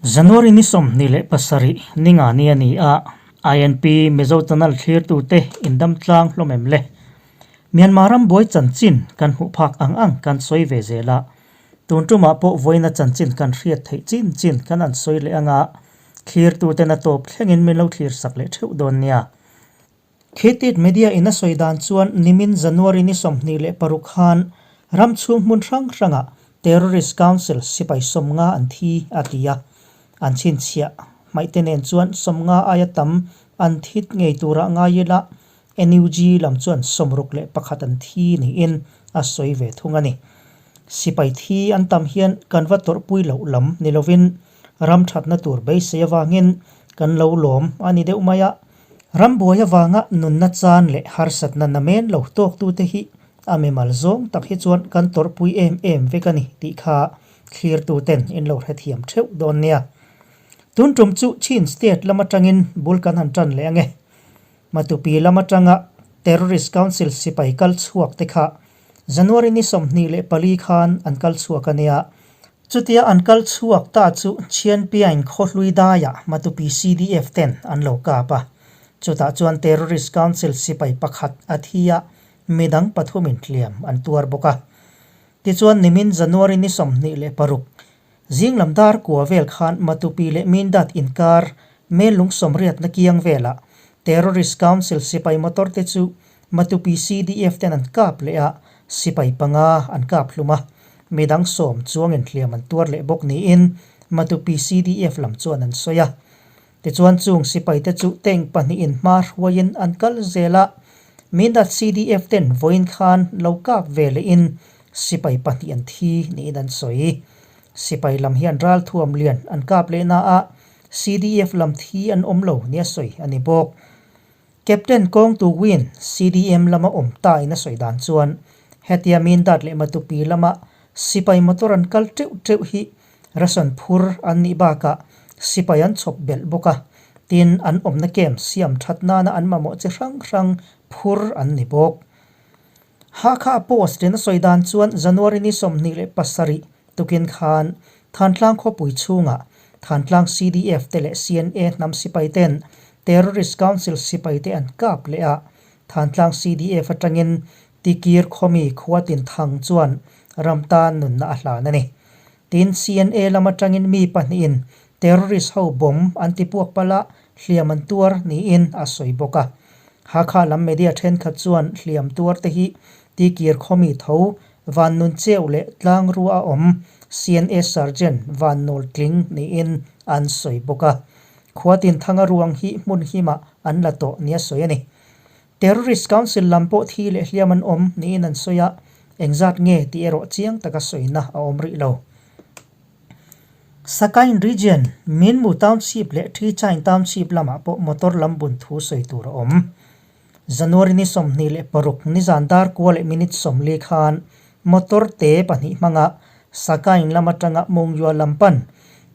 January ni 27 ninga ni a ni a, INP Mizo Channel thlirtute indam tlang hlawm em le? Myanmar ram buai chanchin kan hmuh phak ang ang kan sawi ve zel a, tun tumah pawh vawiina chanchin kan hriat theih chin chin kan an sawi leh anga thlirtuten a tawp thlengin min lo thlir sak leh theuh dawn nia. Khitit Media in a sawi dan chuan nimin January ni 26 khan ram chhung hmun hrang hrangah Terrorist Council sipai 50 an thi a ti a, an chhinchhiah hmaihte nen chuan 50 aia tam an thit ngei turah ngai ila NUG lam chuan 61 an thi niin a sawi ve thung a ni. Sipai thi an tam hian kan va tawrhpui loh lam ni lovin ram thatna tur beisei avangin kan lo lawm a ni deuh mai a. Ram buai avanga nunna chan leh harsatna namen lo tawktute hi a mimal zawng tak hi chuan kan tawrhpui em em vek a ni tih kha thlirtuten in lo hrethiam theuh dawn nia. Tun tum chu Chin State lam atangin bul kan han tan leh ange. Matupi lam atanga Terrorist Council sipai kal chhuak te kha January ni 24 khan an kal chhuak a nia. Chutia an kal chhuak ta chu Chhianpiain khawhlui daiah Matupi CDF ten an lo kap a. Chutah chuan Terrorist Council sipai pakhat a thi a, midang pathumin hliam an tuar bawk a. Tichuan nimin January ni 26, zinglam dar kua vel khan Matupi leh Mindat inkar Mellung sawmriatna kiang velah Terrorist Council sipai motor te chu Matupi CDF ten an kap leh a, sipai panga an kap hlum a, midang sawm chuangin hliam an tuar leh bawk niin Matupi CDF lam chuan an sawi a. Tichuan chung sipai te chu tank pahnihin hma hruaiin an kal zel a, Mindat CDF ten vawiin khan lo kap ve lehin sipai pahnih an thi niin an sawi. Sipai lam hian ralthuam lian an kap leh na a, CDF lam thi an awm lo nia sawi a ni bawk. Captain Kawng Tu Win, CDM lama awm ta in a sawi dan chuan hetia Mindat leh Matupi lama sipai motor an kal teuh teuh hi ration phur an nih bakah sipai an chhawp belh bawk a, tin an awmna camp siam that nana an mamawh chi hrang hrang phur an ni bawk. Hakha Post in a sawi dan chuan January ni 27 tukin khan Thantlang khawpui chhungah Thantlang CDF te leh CNA hnam sipai ten Terrorist Council sipai te an kap leh a, Thantlang CDF atangin Tikir khawmi khua tin thang chuan ram tan nunna a hlan a ni. Tin, CNA lam atangin mi pahnihin terrorist ho bomb an ti puak palh a, hliam an tuar niin a sawi bawk a. Hakha lam media thenkhat chuan hliam tuar te hi Tikir khawmi tho Van Nun Cheu leh Tlangrua a awm CNA Sergeant Van Nawl Tling niin an sawi bawk a. Khua tin thanga ruang hi hmun himah an la tawh nia sawi a ni. Terrorist Council lam pawh thi leh hliam an awm niin an sawi a, engzat nge tih erawh chiang taka sawina a awm rih lo. Sakain Region, Minmu Township leh Ṭhichain Township lamah pawh motor lam bun thu sawi tur a awm. January ni 26 nizan dar kua leh minute 40 khan motor te pahnih hmanga Sakain lam atanga Mungyua lam pan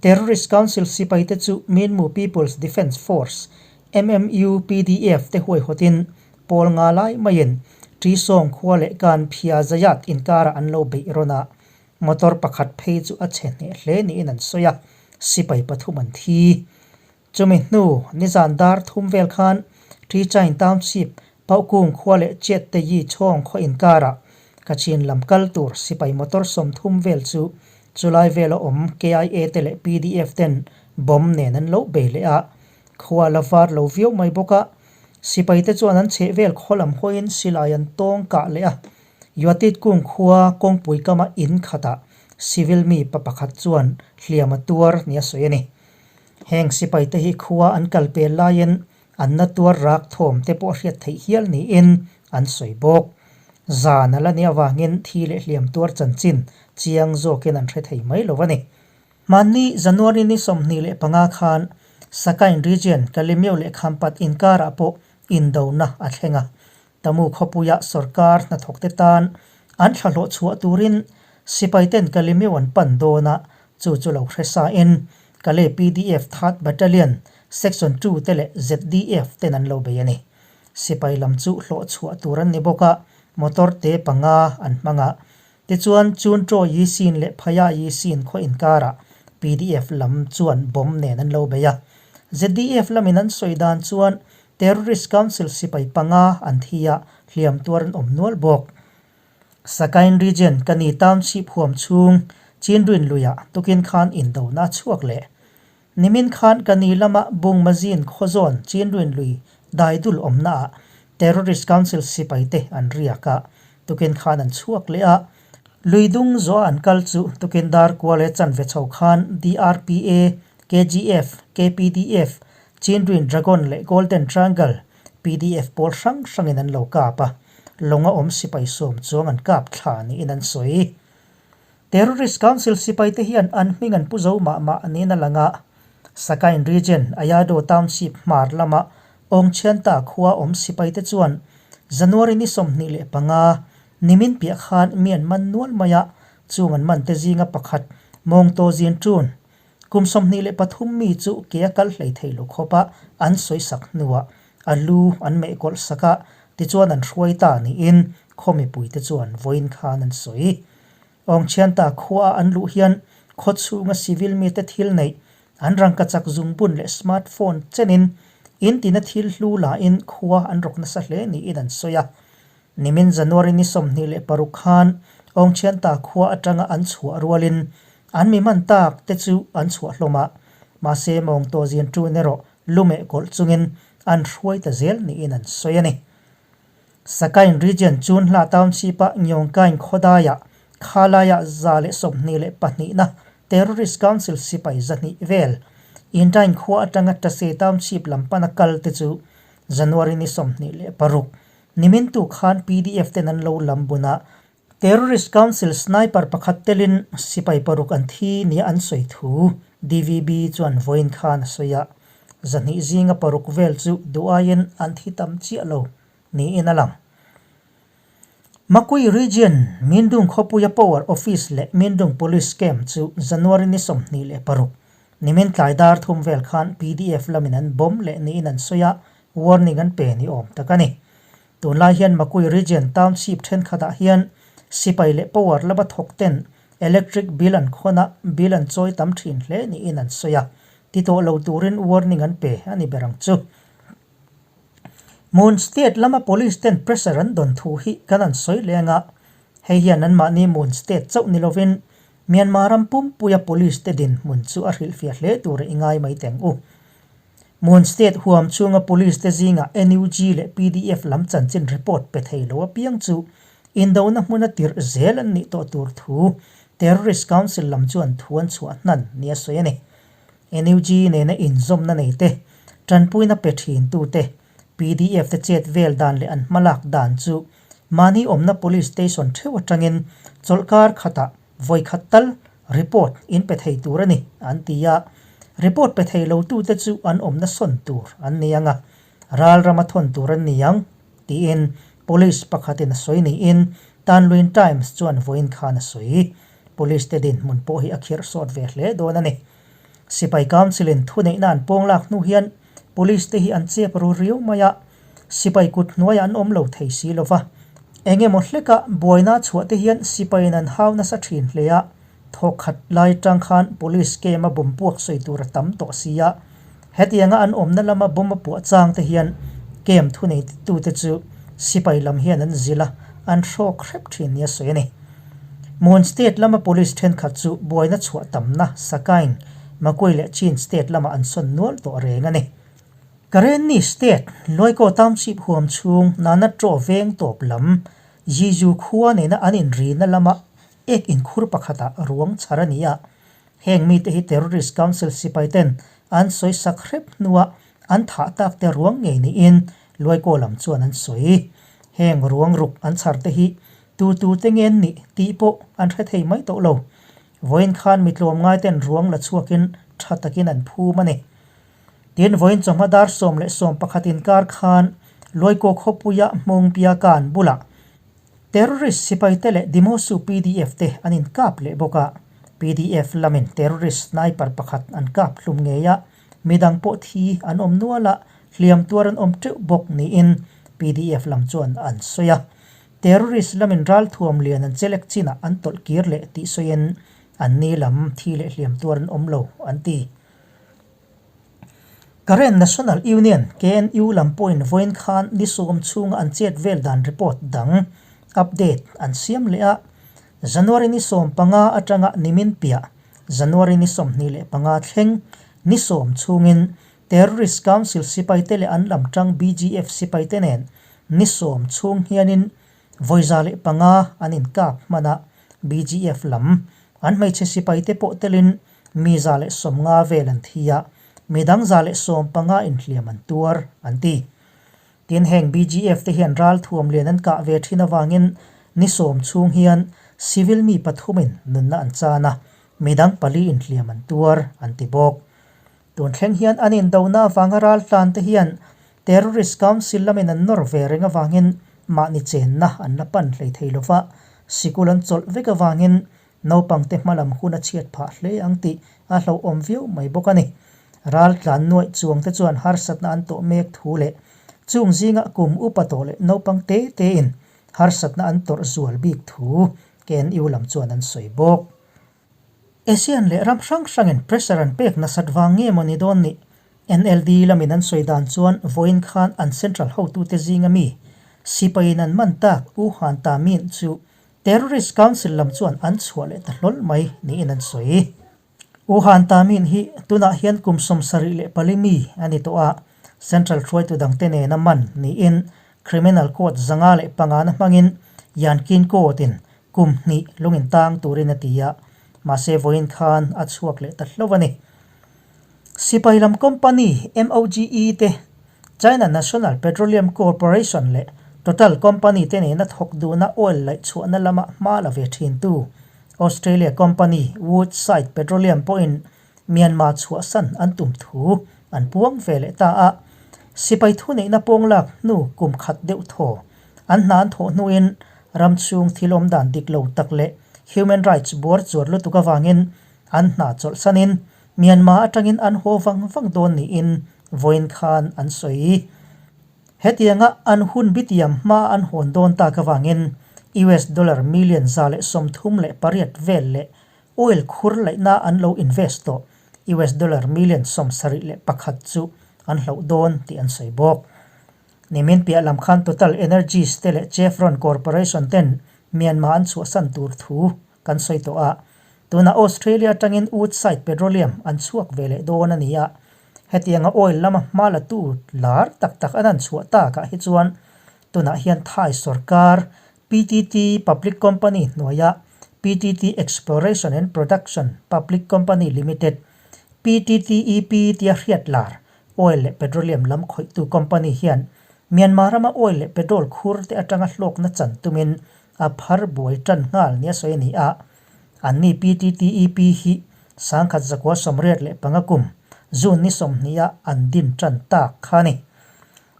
Terrorist Council sipaite chu Minmu People's Defence Force, MMU pdf te huaihawtin pawl nga lai maiin Ṭisawng khua leh Kan Phia Zayat inkarah an lo beih rawn a, motor pakhat phei chu a chhe hneh hle niin an sawi a, sipai pathum an thi. Chumi hnu nizan dar thum vel khan Ṭichain Township Paukung khua leh Chiatteyi chhawng khaw inkarah Kachin lam kal tur sipai motor 30 vel chu chulai vela awm KIA te leh pdf ten bomb nen an lo bei leh a, khua la var lo viau mai bawk a, sipai te chuan an chheh vel khaw lam hawiin silai an tawng kah leh a, Yuatit kung khua kawngpui kama in khatah civil mi pa pakhat chuan hliam a tuar nia sawi a ni. Heng sipai te hi khua an kal pel laiin an na tuar rak thawm te pawh hriat theih hial niin an sawi bawk. Zan a la nih avangin thi leh hliam tuar chanchin chiang zawkin an hre thei mai lo a ni. Hmanni January ni 25 khan Sakain Region Kalemyo leh Khampat inkarah pawh indona a thleng a. Tamu khawpuia sorkar hnathawkte tan an thlahlawh chhuah turin sipaiten Kalemyo an pan dawn a, chu chu lo hre sain Kale pdf Third Battalion Section 2 te leh ZDF ten an lo bei a ni. Sipai lam chu hlawh chhuah tur an ni bawk a, motor te panga an hmang a. Tichuan, Chunchaw Yi Sin leh Phaya Yi Sin khaw inkarah Pdf lam chuan bomb nen an lo bei a. ZDF lamin an sawi dan chuan Terrorist Council sipai panga an thi a, hliam tuar an awm nual bawk. Sakain Region Kani Township huam chhung Chinrin luiah tukin khan indona a chhuak leh. Nimin khan Kani lama Bungmazin khawzawn Chinrin lui daidul awmnaah Terrorist Council sipai te an riak a, tukin khan an chhuak leh a. Lui dung zawh a an kal chu tukin dar kual e chanve chho khan DRPA, KGF, KPDF, Chinrin Dragon leh Golden Triangle, Pdf pawl hrang hrangin an lo kap a, lawnga awm sipai sawm chuang an kap thla niin an sawi. Terrorist Council sipaite hian an hming an pu zo mah mah niin a lang a, Sakain Region, Ayado Township hmar lama Awngchhianta khua awm sipaite chuan January ni 25, nimin piah khan mi an man nual mai a, chung an mante zinga pakhat Mawngtaw Zin Ṭun, Kum 23 mi chu ke a kal hlei thei lo khawp a, an sawi sak hnuah a lu an meh kawlh sak a, tichuan an hruai ta niin khaw mipuite chuan vawiin khan an sawi. Awngchhianta khua a an luh hian khaw chhunga civil mite thil neih, an rangkachak zungbun leh smart phone chenin in tina thil hlu lain khua an rawk nasa hle niin an sawi a. Nimin January ni 26 khan Awngchhianta khua atanga an chhuah rualin an mi man tak te chu an chhuah hlawm a, mahse mawngtaw zin ṭun erawh lumeh kawlh chungin an hruai ta zel niin an sawi a ni. Sakain Region Chunhla Township-a Ngyongkain khawdaiah khalaiah 122na Terrorist Council sipai 200 vel Indain khua atanga Tase Township lam pana kal te chu January ni 26 Nimin tu khan pdf ten an lo lam bun a, Terrorist Council sniper pakhat telin sipai paruk an thi nia an sawi thu DVB chuan vawiin khan a sawi a, 200 zinga paruk vel chu duh aiin an thi tam chiah lo niin a lang. Makui Region, Mindung khawpuia Power Office leh Mindung Police Camp chu January ni 26, nimin tlai dar thum vel khan pdf lamin an bomb leh niin an sawi a, Warning an pe ni awm tak a ni. Tunlai hian Makui Region Township thenkhatah hian sipai leh power lama thawk ten electric bill an khawn a, bill an chawi tam thin hle niin an sawi a, ti tawh lo turin warning an pe a ni ber ang chu. Mon State lama police ten pressure an dawn thu hi kan an sawi leng a, hei hian anmahni Mon State chauh ni lovin Myanmar ram pumpuia police te dinhmun chu a hrilhfiah hle tur i ngai mai teng u. Mon State huam chhunga Police te zingah NUG leh pdf lam chanchin report pe thei lo apiang chu indona hmuna tirh zel an nih tawh tur thu Terrorist Council lam chuan thu an chhuah hnan nia sawi a ni. NUG nena inzawmna nei te, tanpuina pe thin tute, pdf te chet vel dan leh an hmalak dan chu mahni awmna Police Station theuh atangin chawlhkar khatah Vawikhat tal report in pe thei tur a ni, an ti a. Report pe thei lotute chu an awmna sawn tur an ni ang a, ral rama thawn tur an ni ang, tiin Police pakhatin a sawi niin Tanluin Times chuan vawiin khan a sawi. Police te dinhmun pawh hi a khirh sawt ve hle dawn a ni. Sipai Council-in thuneihna an pawng lak hnu hian Police te hi an chep ru riau mai a, sipai kut hnuaiah an awm lo thei si lo va. Eng emaw hleka buaina chhuah te hian sipaiin an hau nasa thin hle a, thawk khat lai tang khan Police camp a bomb puak sawi tur a tam tawh si a. Hetianga an awmna lama bomb a puah chang te hian camp thuneitute chu sipai lam hian an zilh a, an hrawk hrep thin nia sawi a ni. Mon State lama Police thenkhat chu buaina chhuah tamna Sakain, Makui leh Chin State lamah an sawn nual tawh reng a ni. Karenni State, Luaikaw Township huam chhung Nanatraw veng tawp lam Jiju khua nena an inrina lama ek inkhur pakhatah ruang chhar a ni a. Heng mite hi Terrorist Council sipai ten an sawi sak hrep hnua an thah tak te ruang ngei niin Luaikaw lam chuan an sawi. Heng ruang ruk an chhar te hi Tu tu te ngen nih tih pawh an hre thei mai tawh lo. Vawiin khan mi tlawmngai ten ruang la chhuakin tha takin an phum a ni. Tin, vawiin chawhma dar 10 leh 11 inkar khan Luaikaw khawpuia Hmawngpia kan bulah Terrorist sipai te leh Dimosu pdf te an inkap leh bawk a. Pdf lamin terrorist sniper pakhat an kap hlum ngei a, midang pawh thi an awm nual a, hliam tuar an awm teuh bawk niin pdf lam chuan an sawi a. Terrorist lamin ralthuam lian an chelek chinah an tawlh kir leh tih sawiin Anni lam thi leh hliam tuar an awm lo, an ti. Karen National Union, KNU, lam pawhin vawiin khan ni sawm chhunga an chet vel dan report dang, update, an siam leh a. January ni 15 atanga nimin piah January ni 25 thleng ni sawm chhungin Terrorist Council sipaite leh an lam tang BGF sipaite nen ni sawm chhung hianin vawi 105 an inkap hman a, BGF lam an hmeichhe sipaite pawh telin mi 150 vel an thi a, midang 115 inhliam an tuar, an ti. Tin, heng BGF te hian ral thuam lian an kah ve thin avangin ni sawm chhung hian civil mi pathumin nunna an chan a, midang pali inhliam an tuar, an ti bawk. Tun thleng hian an indona avanga ral tlan te hian Terrorist Council lamin an nawr ve reng avangin mahni chenna an la pan hlei thei lova, sikul an chawlh vek avangin naupangte hmalam hun a chhiat phah hle ang tih a hlauhawm viau mai bawk a ni. Ral tlan nuaih chuang te chuan harsatna an tawh mek thu leh chung zingah kum upa tawh leh naupang te tein harsatna an tawrh zual bik thu KNU lam chuan an sawi bawk. ASEAN leh ram hrang hrangin pressure an pek nasat vang nge maw ni dawn ni? NLD lamin an sawi dan chuan vawiin khan an central hotute zinga mi sipaiin an man tak U Han Ta Myint chu Terrorist Council lam chuan an chhuah leh ta hlawl mai niin an sawi. U Han Ta Myint hi tunah hian kum 74 mi a ni tawh a, central hruaitu dangte nena man niin Criminal Court 505 na hmangin Yankin Court-in Kum hnih lungin tang turin a ti a, mahse vawiin khan a chhuak leh ta hlo a ni. Sipai lam company MOGE te, China National Petroleum Corporation leh Total company te nena thawk duhna oil laih chhuahna lama hma la ve thintu Australia company Woodside Petroleum pawhin Myanmar chhuahsan an tum thu an puang ve leh ta a. Sipai thuneihna pawng lak hnu kum khat deuh thaw an hna an thawh hnuin ram chhung thil awm dan dik lo tak leh human rights buar chuar lutuk avangin an hna chawlhsanin Myanmar atangin an haw vang vang dawn niin vawiin khan an sawi. Hetianga an hun bitiam hma an hawn dawn tak avangin US dollar million 138 vel leh Oil khur laihna an lo invest tawh US dollar million 71 chu an hloh dawn tih an sawi bawk. Nimin piah lam khan Total Energies te leh Chevron Corporation ten Myanmar an chhuahsan tur thu kan sawi tawh a, tunah Australia atangin Woodside Petroleum an chhuak ve leh dawn a ni a, hetianga oil lama hma la tu lar tak tak an han chhuah takah hi chuan tunah hian Thai sorkar PTT Public Company hnuaia PTT Exploration and Production Public Company Limited, PTTEP, tia hriat lar oil leh petroleum lam khawihtu company hian Myanmar rama oil leh petrol khur te atanga hlawkna chan tumin a phar buai tan nghal nia sawi a ni a. Anni PTTEP hi 1985 kum June ni 20 ah an din tan tak kha a ni.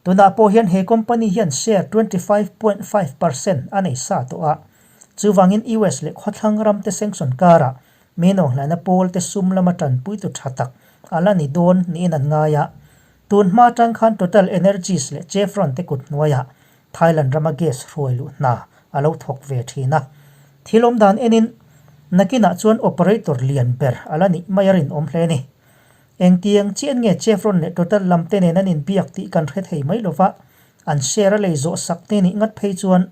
Tunah pawh hian he company hian share 25.5 percent a nei sa tawh a, chuvangin US leh khawthlang ramte sanction karah Mino hlana pawlte sum lama tanpuitu tha tak a la ni dawn niin an ngai a. Tun hma atang khan Total Energies leh Chevron te kut hnuaiah Thailand rama gas hruai luh hna a lo thawk ve thin a. Thil awm dan enin nakinah chuan operator lian ber a la nih mai a rinawm hle a ni. Engtiang chian nge Chevron leh Total lam te nen an inbiak tih kan hre thei mai lova, an share a lei zawh sak te nih ngat phei chuan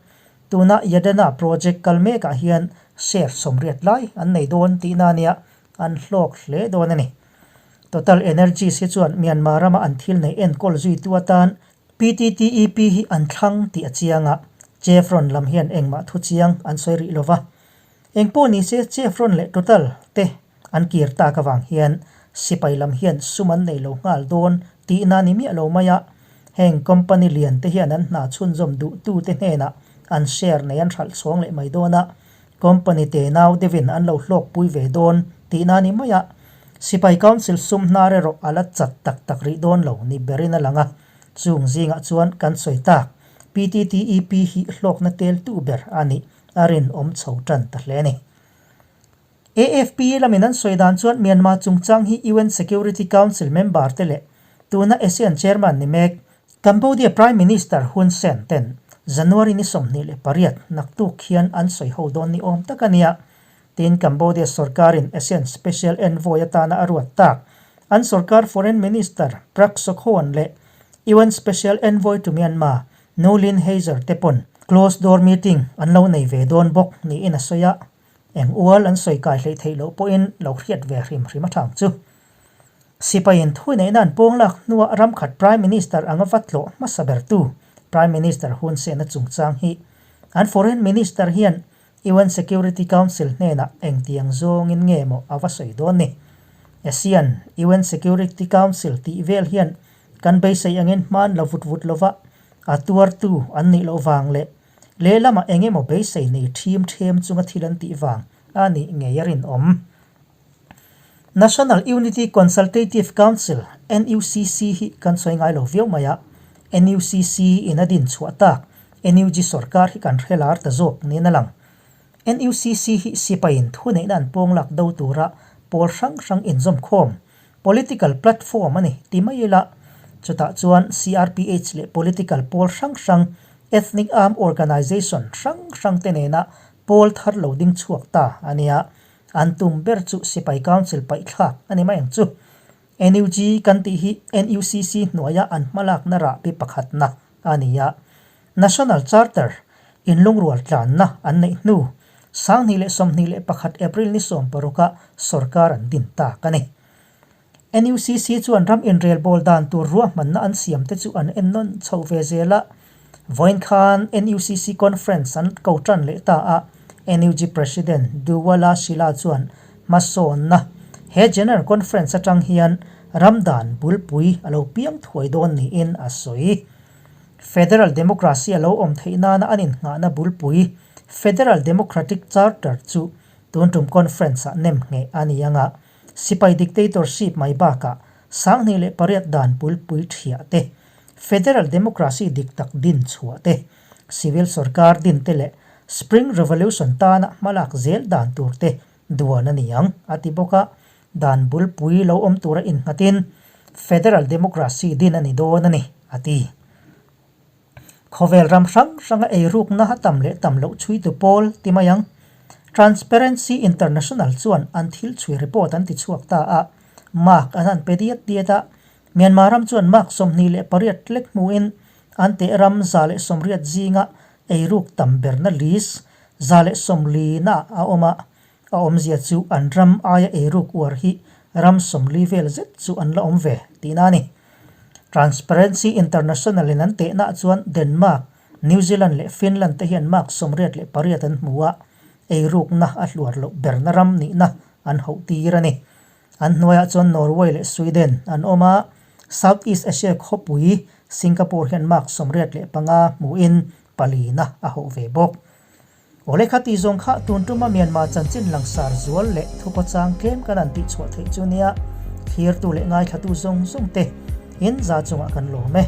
tuna Yadana project kal mekah hian share 80 lai an nei dawn tihna ania an hlawk hle dawn a ni. Total Energies hi chuan Myanmar rama an thil neih enkawl zuitu atan PTTEP hi an thlang tih a chiang a, Chevron lam hian engmah thu chiang an sawi rih lova. Engpawh ni se Chevron leh Total te an kir tak avang hian sipai lam hian sum an nei lo nghal dawn tihna ni miah lo mai a, heng company lian te hian an hna chhunzawm duhtu te hnenah an share nei an hralh chhawng leh mai dawn a, company te nau deuhin an lo hlawkpui ve dawn tihna ni mai a, sipai council sum hnar erawh a la chat tak tak rih dawn lo ni berin a lang a, chung zingah chuan kan sawi tak PTTEP hi hlawkna teltu ber a nih a rinawm chho tan ta hle a ni. AFP lamin an sawi dan chuan Myanmar chungchang hi UN Security Council member te leh tuna ASEAN chairman ni mek Cambodia Prime Minister Hun Sen ten January ni 28 naktuk hian an sawi ho dawn ni awm tak a nia. Tin, Cambodia sorkarin ASEAN Special Envoy atana a ruat tak, an sorkar Foreign Minister Prak Sokhonn leh UN Special Envoy to Myanmar Noeleen Heyzer te pawn closed door meeting an lo nei ve dawn bawk niin a sawi a, eng ual an sawi kai hleih theih loh pawhin lo hriat ve hrim hrim a thang chu. Sipaiin thuneihna an pawng lak hnuah ramkhat Prime Minister anga va tlawh hmasa bertu Prime Minister Hun Sen-a chungchang hi an Foreign Minister hian UN Security Council hnenah engtiang zawngin nge maw a va sawi dawn ni? ASEAN, UN Security Council tih vel hian kan beisei angin hman la vut vut lova a tuartu an nih loh vang leh lehlamah eng emaw beisei nei ṭhim ṭhem chunga thil an tih vang a nih ngei a rinawm. National Unity Consultative Council, NUCC, hi kan sawi ngai lo viau mai a, NUCC in a din chhuah tak NUG sorkar hi kan hre lar ta zawk niin a lang. NUCC hi sipaiin thuneihna an pawng lak do tura pawl hrang hrang inzawmkhawm, political platform a ni ti mai ila, chutah chuan CRPH leh political pawl hrang hrang, ethnic armed organization hrang hrang te nena pawl thar lo ding chhuak ta a nia. An tum ber chu Sipai Council paihthlak a ni mai ang chu. NUG kan tih hi NUCC hnuaia an hmalakna rahbi pakhatna a ni a. National Charter inlungrual tlanna an neih hnu 2021 April ni 16 ah sorkar an din tak a ni. NUCC chuan ram inrelbawl dan tur ruahmanna an siam te chu an en nawn chho ve zel a. Vawiin khan NUCC conference an ko tan leh ta a, NUG President Duwala Shila chuan hmasawnna he General Conference atang hian ram dan bulpui a lo piang thuai dawn niin a sawi. Federal Democracy a lo awm theih nana an innghahna bulpui Federal Democratic Charter chu tun tum conference-ah nem ngheh a ni ang a. Sipai dictatorship mai bakah 2008 dan pulpui thiah te, Federal Democracy dik tak din chhuah te, Civil sorkar din te leh Spring Revolution tana hmalak zel dan tur te duan a ni ang, a ti bawk a. Dan bulpui lo awm tura innghatin Federal Democracy din a ni dawn a ni, a ti. Khawvel ram hrang hranga eirukna a tam leh tam loh chhuitu pawl ti mai ang. Transparency International chuan an thil chhui report an ti chhuak ta a, mark an han pe diat diat a. Myanmar ram chuan mark 28 lek hmuin an teh ram 180 zinga eiruk tam berna list 140 naah a awm a, a awmzia chu an ram aia eiruk uar hi ram 40 vel zet chu an la awm ve tihna a ni. Transparency International in an tehna chuan Denmark, New Zealand leh Finland te hian mark 88 an hmu a, eirukna a hluar loh berna ram nihna an hauh tir a ni. An hnuaiah chuan Norway leh Sweden an awm a, South East Asia khawpui Singapore hian mark 85 hmuin palina a hauh ve bawk. Awle kha tih zawng kha tun tuma Myanmar chanchin langsar zual leh thupachang tlem kan han tih chhuah theih chu nia, thlirtu leh ngaithlatu zawng zawng te in za chungah kan lawm e.